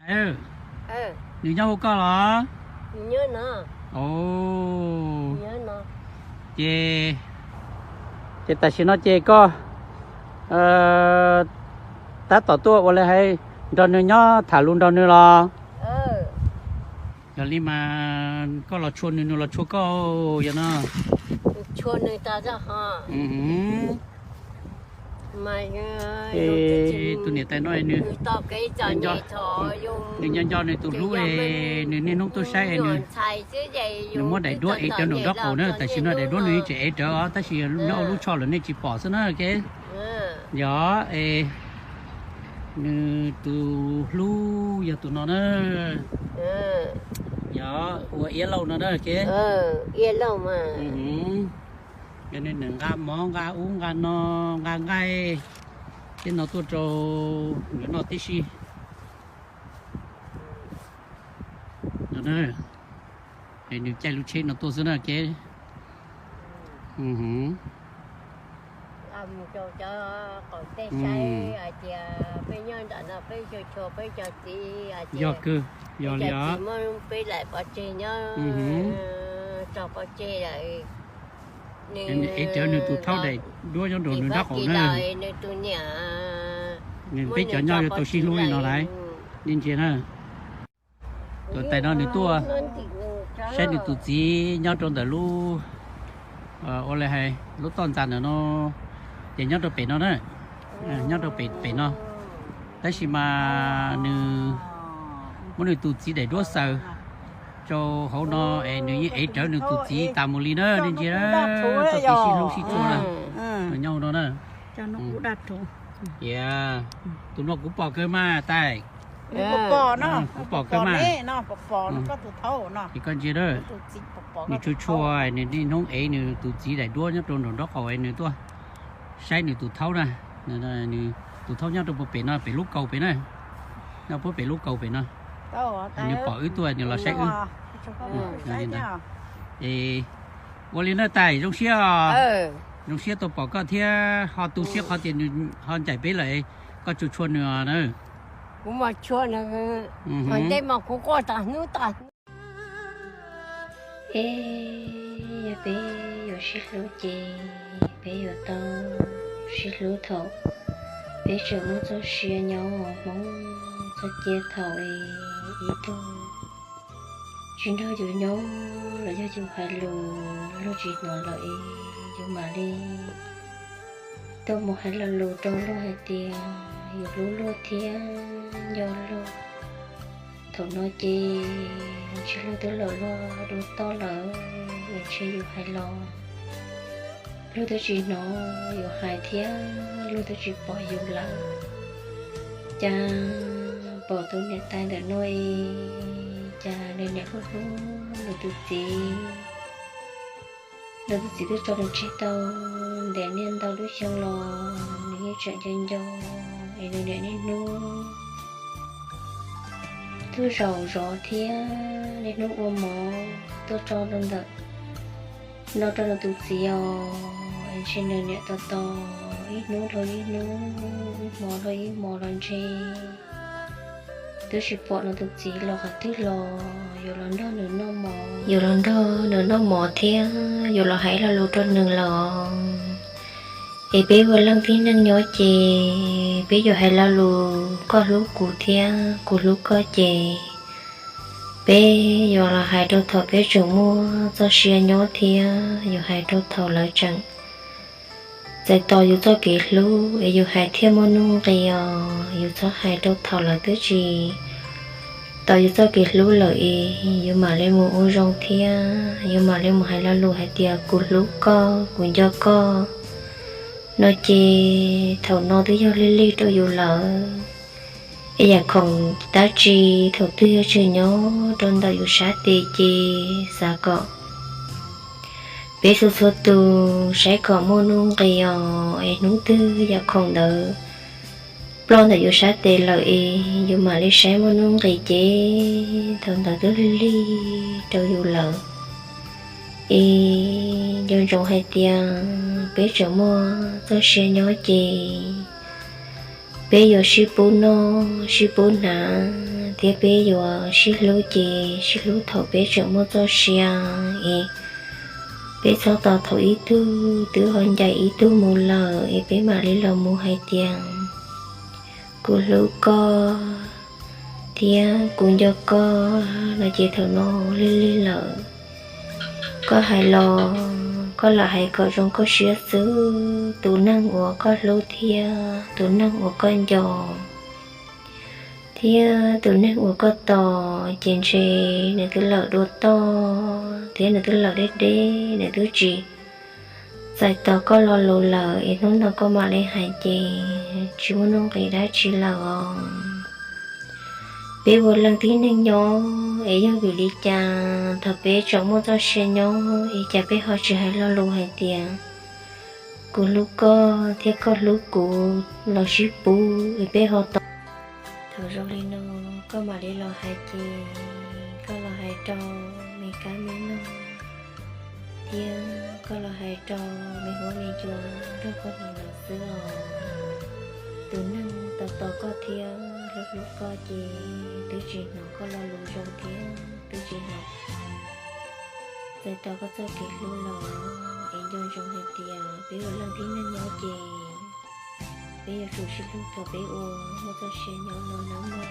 Nws nyob hauv koj los? Ces, ces tam sim no ces koj tab tom tuaj ua li hais nrog nws nyob tham lus nrog nws los? Yog li mas koj los tshua nws, nws los tshua koj, yog no. Tus niam tais no nws, nws nco nco nws tus hlub, nws niaj hnub tuaj saib, nws muab daim duab ev cov nraum nraub qaum na, tam sim no daim duab nws tseem ev rawv os, tab sis nyob ua lub tsho lawm nej tsis pom xwb na, ok. Yog, es nws tus hlub yog tus no na. Yog ua Iab Lauj no na, ok. Yog nws nqa mov nqa ub nqa no, nqa nqaij thiab no tuaj rau nws noj tib si. Nws caij lub tsheb no tuaj xwb na, ok. Yog kawg, yog li os. Nws ev rawv nws tus thaub daim duab nyob rau nws nraub qaum na. Nws peb cov nyob yuav tau sib hlub li no lawm, nej ntsia na. Tus tais no nws tuaj saib nws tus txiv nyob rau ntawm lub, ua li hais lub toj ntxas ntawm no, ces nyob rau pem no na, nyob rau pem pem no. Tab sis mas nws muab nws tus txiv daim duab xaws rau hauv no es nws yeej ev rawv nws tus txiv tas mus li na, nej ntsia, txoj kev sib hlub sib tshua na, nws nyob hauv no na. Tus no kuv pom kawg mas tais. Kuv pom kawg mas. Es koj ntsia, nws tshua tshua, nws niaj hnub ev nws tus txiv daim duab nyob rau nraum nraub qaum es nws tuaj saib nws tus thaub na. Tus thaub nyob rau puag pem no, pem lub kaus pem na. Nyob puag pem lub kaus pem no. Nws pom wb tuaj nws los saib wb. Es ua li na tais, zoo siab, zoo siab tau pom koj thiab ho tu siab qhov tias nws ho ncaim peb lawm, koj tsuas tshua nws na. Es yog peb yuav sib hlub ces peb yuav tau sib hlub thaum peb tseem muaj txoj sia nyob, Hmoob txoj cia thaum ib tug tsis nrog yus nyob los yog yus hais lus luag tsis hnov lawm es yus mam li tuaj mus hais lo lus rau luag hais tias yus hlub luag thiab nco luag. Thaum no ces ntshe luag twb lawm luag dua toj lawm, ntshe yus hais los luag twb tsis hnov yus hais thiab luag twb tsis pom yus lawm. Cas pom tus niam tais ntawm no es cas nws niam hlub hlub nws tus txiv, nws tus txiv twb tso nws tseg tau ntev niaj ntau lub xyoo los nws yeej tseem nco nco es nws niam niaj hnub tuaj zaum zov thiab niaj hnub ua mov tuaj tso rau ntawm no rau nws tus txiv os. Ntshe nws niam tos tos ib hnub dhau ib hnub, ib hmo dhau ib hmo los ntshe twb tsis pom nws tus txiv los qhov twg los yuav los nrog nws noj mov, yuav los nrog nws noj mov thiab yuav los hais lo lus rau nws los. Es peb ua leej tib neeg nyob ces peb yuav hais lo lus koj hlub kuv thiab kuv hlub koj ces peb yuav los hais rau thaum peb tseem muaj txoj sia nyob thiab yuav hais rau thaum lawv tseem txais tos yus txoj kev hlub es yus hais thiaj muaj nuj nqis os. Yus txhob hais rau thaum lawv twb tsis tos yus txoj kev hlub lawm es yus mam li mus ua zoo thiab yus mam li mus hais lo lus hais tias kuv hlub koj, kuv nco koj no ces thaum no twb yog lig lig rau yus lawm. Es yam khoom dab tsi thaum twg yuav tseem nyob rau ntawm yus sab tes ces xav kom peb txhua txhua tus saib kom muaj nuj nqis os. Es hnub twg yam khoom ntawd ploj ntawm yus sab tes lawm es yus mam li saib muaj nuj nqis ces thaum ntawd twb lig lig rau yus lawm. Es nco ntsoov hais tias peb tseem muaj txoj sia nyob ces peb yuav sib pub noj sib pub hnav thiab peb yuav sib hlub ces sib hlub thaum peb tseem muaj txoj sia es peb txhob tos thaum ib tug twb ho ncaim ib tug mus lawm es peb mam li los mus hais tias kuv hlub koj thiab kuv nco koj no ces thaum no lig lig lawm. Koj hais los koj lam hais kom zoo koj siab xwb, tus neeg uas koj hlub thiab tus neeg uas koj nco thiab tus neeg uas koj tos ces ntshe nws twb lawm dua toj thiab nws twb lawm deb deb, nws twb tsis txais tos koj lo lus lawm es hnub no koj mam li hais ces tsis muaj nuj nqis dab tsi lawm os. Peb ua leej tib neeg nyob es yog vim li cas thaum peb tseem muaj txoj sia nyob es cas peb ho tsis hais lo lus hais tias kuv hlub koj thiab koj hlub kuv los sib pub es peb ho tos. Thaum zoo li no koj mam li los hais ces koj los hais rau me kab me noog thiab koj los hais rau me huab me cua nrog koj hnov lawm xwb os. Tus neeg tos tos koj thiab hlub hlub koj ces twb tsis hnov koj lo lus zoo thiab twb tsis hnov txais tos koj txoj kev hlub los es nco ntsoov hais tias peb ua leej tib neeg nyob ces peb yuav tsum sib hlub thaum peb ua muaj txoj sia nyob no nawb mog.